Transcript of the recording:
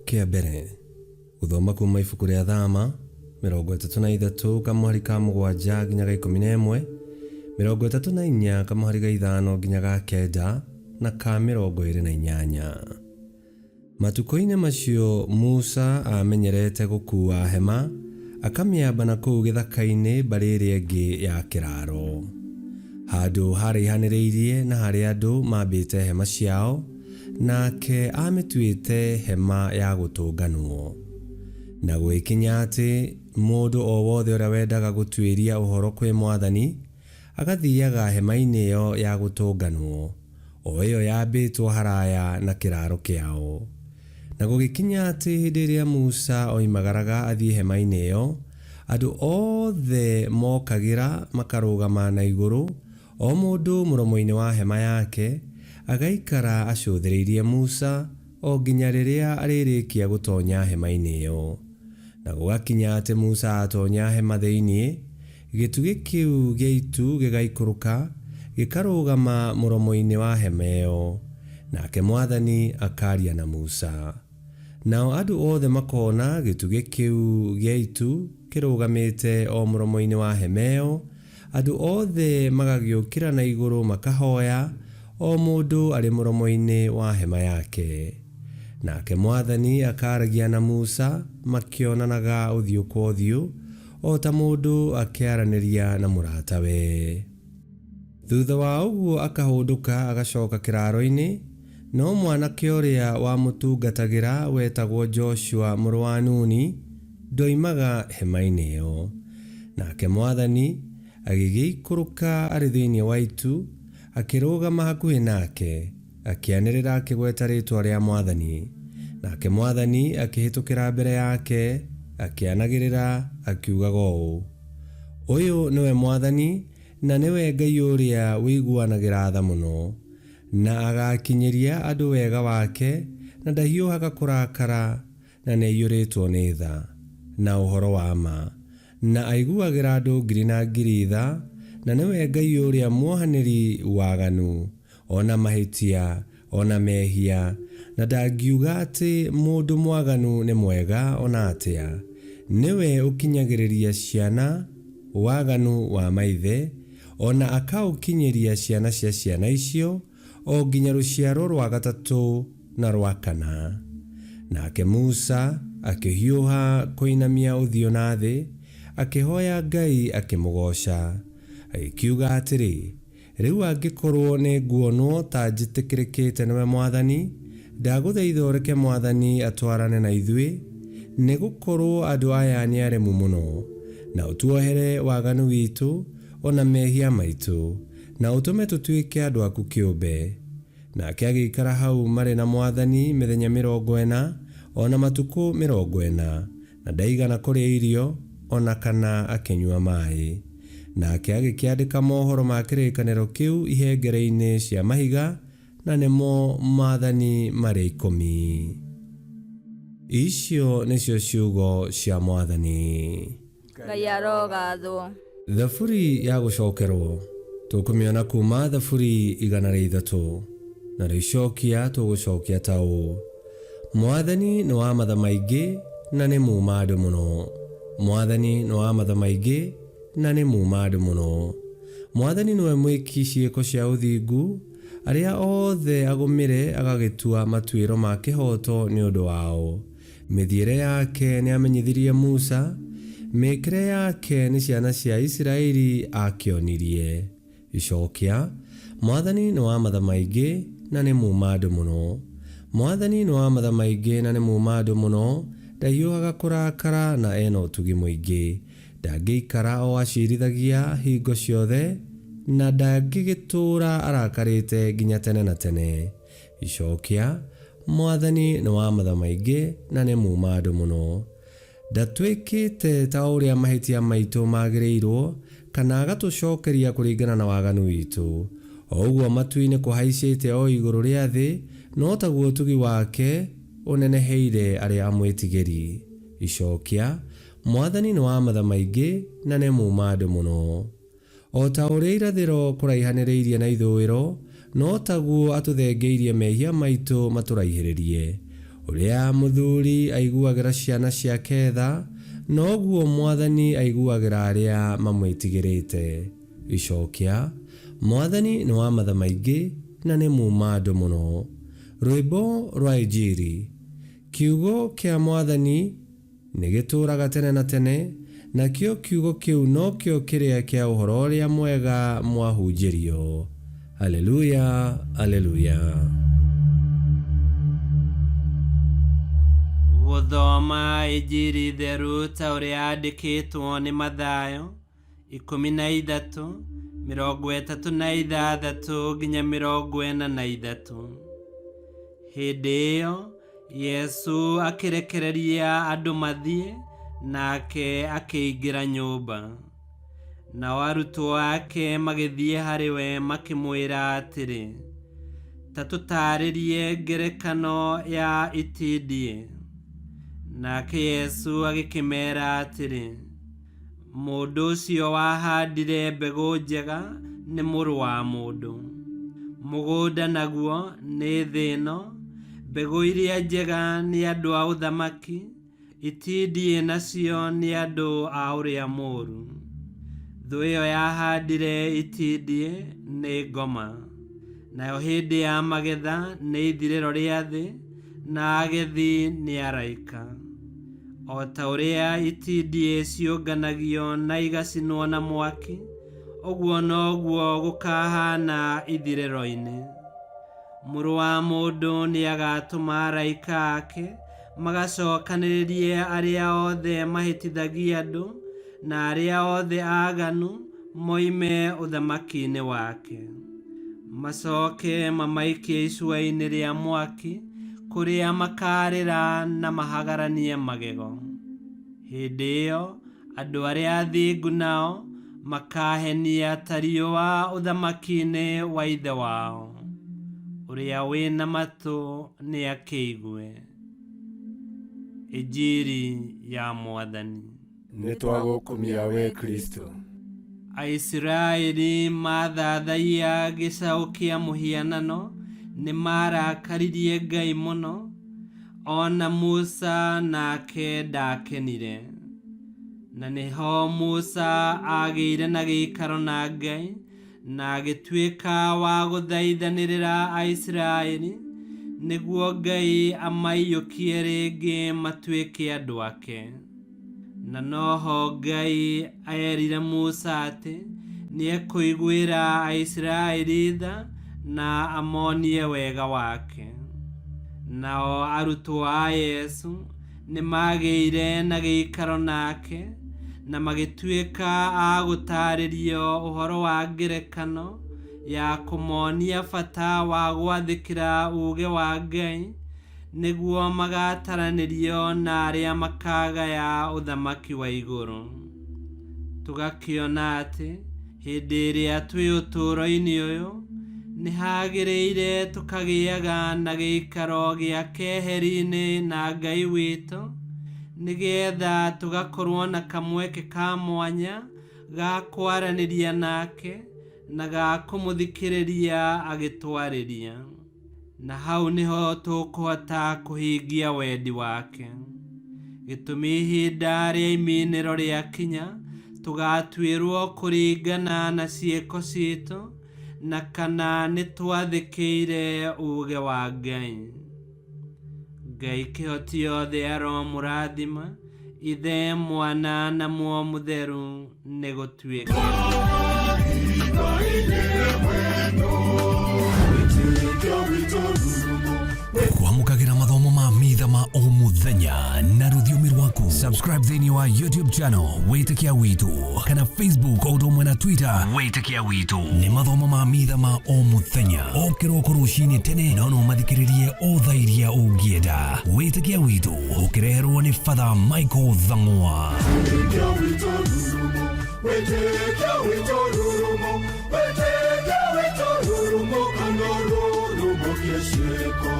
Kĩa mbere, gũthoma kuma ibuku rĩa Thama, 33 kamũhari ka mũgwanja nginya ga 11, 34 kamũhari ga ithano nginya ga kenda, na ka 28. Matukũ-inĩ macio Musa aamenyerete gũkuua hema akamĩamba na kũu gĩthaka-inĩ mbarĩ ĩrĩa ĩngĩ ya kĩraaro, handũ haraihanĩrĩirie na harĩa andũ maambĩte hema ciao, nake aamĩtuĩte hema ya gũtũnganwo. Na gũgĩkinya atĩ mũndũ o wothe ũrĩa wendaga gũtuĩria ũhoro kwĩ Mwathani, agathiaga hema-inĩ ĩyo ya gũtũnganwo, o ĩyo yaambĩtwo haraya na kĩraaro kĩao. Na gũgĩkinya atĩ hĩndĩ ĩrĩa Musa oimagaraga athiĩ hema-inĩ ĩyo, andũ othe mokagĩra makarũgama na igũrũ, o mũndũ mũromo-inĩ wa hema yake, agaikara acũthĩrĩirie Musa o nginya rĩrĩa arĩrĩkia gũtonya hema-inĩ ĩyo. Na gũgakinya atĩ Musa aatonya hema thĩinĩ, Gĩtugĩ kĩu gĩa itu gĩgaikũrũka, gĩkarũgama mũromo-inĩ wa hema ĩyo, nake Mwathani akaaria na Musa. Nao andũ othe makona gĩtugĩ kĩu gĩa itu kĩrũgamĩte o mũromo-inĩ wa hema ĩyo, andũ othe magagĩũkĩra na igũrũ makahoya, o mũndũ arĩ mũromo-inĩ wa hema yake. Nake Mwathani akaaragia na Musa makĩonanaga ũthiũ kwa ũthiũ, o ta mũndũ akĩaranĩria na mũratawe. Thutha wa ũguo akahũndũka agacoka kĩraaro-inĩ, no mwanake ũrĩa wamũtungatagĩra wetagwo Joshua mũrũ wa Nuni ndoimaga hema-inĩ ĩyo. Nake Mwathani agĩgĩikũrũka arĩ thĩinĩ wa itu, akĩrũgama hakuhĩ nake, Akĩanĩrĩra akĩgweta rĩĩtwa rĩa Mwathani. Nake Mwathani akĩhĩtũkĩra mbere yake, akĩanagĩrĩra, akiugaga ũũ, Ũyũ nĩwe Mwathani, na nĩwe Ngai ũrĩa ũiguanagĩra tha mũno, na agakinyĩria andũ wega wake, na ndahiũhaga kũrakara, na nĩaiyũrĩtwo nĩ tha, na ũhoro wa ma, na aiguagĩra andũ ngiri na ngiri tha, na nĩwe Ngai ũrĩa muohanĩri waganu, o na mahĩtia, o na mehia, na ndangiuga atĩ mũndũ mwaganu nĩ mwega o na atĩa, nĩwe ũkinyagĩrĩria ciana waganu wa maithe, o na akaũkinyĩria ciana cia ciana icio, o nginya rũciaro rwa gatatũ na rwa kana. Nake Musa akĩhiũha kũinamia ũthiũ na thĩ, akĩhoya Ngai akĩmũgooca, agĩkiuga atĩrĩ, Rĩu angĩkorwo nĩnguonwo ta njĩtĩkĩrĩkĩte nĩwe Mwathani, ndagũthaitha ũreke Mwathani atwarane na ithuĩ, nĩgũkorwo andũ aya nĩ aremu mũno, na ũtuohere waganu witũ o na mehia maitũ, na ũtũme tũtuĩke andũ aku kĩũmbe. Nake agĩikara hau marĩ na Mwathani mĩthenya 40, o na matukũ 40, Na ndaigana kũrĩa irio, o na kana akĩnyua maĩ. Nake agĩkĩandĩka mohoro ma kĩrĩkanĩro kĩu ihengere-inĩ cia mahiga, na nĩmo Maathani marĩa Ikũmi. Icio nĩcio ciugo cia Mwathani. Ngai arogathwo. Thaburi ya gũcokerwo tũkũmĩona kuma Thaburi 103, narĩo icokia tũgũcokia ta ũũ: Mwathani nĩ wa matha maingĩ na nĩ muuma andũ mũno. Mwathani nĩ wa matha maingĩ na nĩ muuma andũ mũno. Mwathani nĩwe mwĩki ciĩko cia ũthingu, arĩa othe agũmĩre agagĩtua matuĩro ma kĩhooto nĩ ũndũ wao. Mĩthiĩre yake nĩamenyithirie Musa, mĩĩkĩre yake nĩ ciana cia Isiraeli aakĩonirie. Icokia, Mwathani nĩ wa matha maingĩ na nĩ muuma andũ mũno. Mwathani nĩ wa matha maingĩ na nĩ muuma andũ mũno, ndahiũhaga kũrakara na e na ũtugi mũingĩ. Ndangĩikara o aciirithagia hingo ciothe, na ndangĩgĩtũũra arakarĩte nginya tene na tene. Icokia, Mwathani nĩ wa matha maingĩ na nĩ muuma andũ mũno. Ndatwĩkĩte ta ũrĩa mahĩtia maitũ magĩrĩirwo, kana agatũcokeria kũringana na waganu witũ. O ũguo matu-inĩ kũhaicĩte o igũrũ rĩa thĩ, no taguo ũtugi wake ũneneheire arĩa amwĩtigĩri. Icokia, Mwathani nĩ wa matha maingĩ na nĩ muuma andũ mũno. O ta ũrĩa irathĩro kũraihanĩrĩirie na ithũĩro, no taguo atũthengeirie mehia maitũ matũraihĩrĩrie. Ũrĩa mũthuri aiguagĩra ciana ciake tha, noguo Mwathani aiguagĩra arĩa mamwĩtigĩrĩte. Icokia, Mwathani nĩ wa matha maingĩ na nĩ muuma andũ mũno. Rwĩmbo rwa Injiri. Kiugo kĩa Mwathani nĩ gĩtũũraga tene na tene, nakĩo kiugo kĩu nokĩo kĩrĩa kĩa ũhoro ũrĩa mwega mwahunjĩrio. Haleluya, haleluya. Gũthoma Injiri theru ta ũrĩa yandĩkĩtwo nĩ Mathayo 13 36 nginya 43. Hĩndĩ ĩyo Yesu akĩrekereria andũ mathiĩ, nake akĩingĩra nyũmba. Nao arutwo ake magĩthiĩ harĩ we makĩmwĩra atĩrĩ, ta tũtaarĩrie ngerekano ya itindiĩ. Nake Yesu agĩkĩmeera atĩrĩ, mũndũ ũcio wahandire mbegũ njega nĩ mũrũ wa mũndũ. Mũgũnda naguo nĩ thĩ ĩno, mbegũ iria njega nĩ andũ a ũthamaki, itindiĩ nacio nĩ andũ a ũrĩa mũũru. Thũ ĩyo yahandire itindiĩ nĩ ngoma. Nayo hĩndĩ ya magetha nĩ ithirĩro rĩa thĩ, na agethi nĩ araika. O ta ũrĩa itindiĩ ciũnganagio na igacinwo na mwaki, ũguo noguo gũkahana ithirĩro-inĩ. Mũrũ wa mũndũ nĩagatũma araika ake magacokanĩrĩrie arĩa othe mahĩtithagia andũ na arĩa othe aaganu moime ũthamaki-inĩ wake. Macoke mamaikie icua-inĩ rĩa mwaki kũrĩa makarĩra na mahagaranie magego. Hĩndĩ ĩyo andũ arĩa athingu nao makahenia ta riũa ũthamaki-inĩ wa Ithe wao. Ũrĩa wĩna matũ nĩakĩigue. Injiri ya Mwathani. Nĩtwagũkumia we Kristo. Aisiraeli mathathaiya gĩcaũ kĩa mũhianano nĩmarakaririe Ngai mũno, ona Musa nake ndakenire. Na nĩho Musa agĩire na gĩikaro na Ngai na agĩtuĩka wa gũthaithanĩrĩra Aisiraeli nĩguo Ngai amaiyũkie rĩngĩ matuĩke andũ ake. Na noho Ngai erire Musa atĩ nĩekũiguĩra Aisiraeli tha na amonie wega wake. Nao arutwo a Yesu nĩmagĩire na gĩikaro nake na magĩtuĩka a gũtaarĩrio ũhoro wa ngerekano ya kũmonia bata wa gwathĩkĩra uuge wa Ngai nĩguo magataranĩrio na arĩa makagaya ũthamaki wa igũrũ. Tũgakĩona atĩ hĩndĩ ĩrĩa twĩ ũtũũro-inĩ ũyũ nĩhagĩrĩire tũkagĩaga na gĩikaro gĩa keheri-inĩ na Ngai witũ nĩgetha tũgakorwo na kamweke ka mwanya ga kwaranĩria nake na ga kũmũthikĩrĩria agĩtwarĩria. Na hau nĩho tũkũhota kũhingia wendi wake. Gĩtũmi ihinda rĩa iminĩro rĩakinya tũgatuĩrwo kũringana na ciĩko citũ na kana nĩtwathĩkĩire uuge wa Ngai. Ngai kĩhoti yothe aromũrathima, Ithe, Mwana na Muoyo Mũtheru, nĩgũtuĩke. Kwamũkagĩra mathomo ma mitha ma o mũthenya na rũthiomi rwaku. Subscribe thĩinĩ wa YouTube channel Wĩtĩkia Witũ kana Facebook o ũndũ ũmwe na Twitter Wĩtĩkia Witũ. Nĩ mathomo ma mitha ma o mũthenya o kĩroko rũcinĩ tene, no no mathikĩrĩrie o thaa iria ũngĩenda. Wĩtĩkia Witũ ũkĩreherwo nĩ Father Michael Thang'wa. Wĩtĩkia witũ rurumo, wĩtĩkia witũ rurumo, wĩtĩkia witũ rurumo, kana rurumo kĩciko.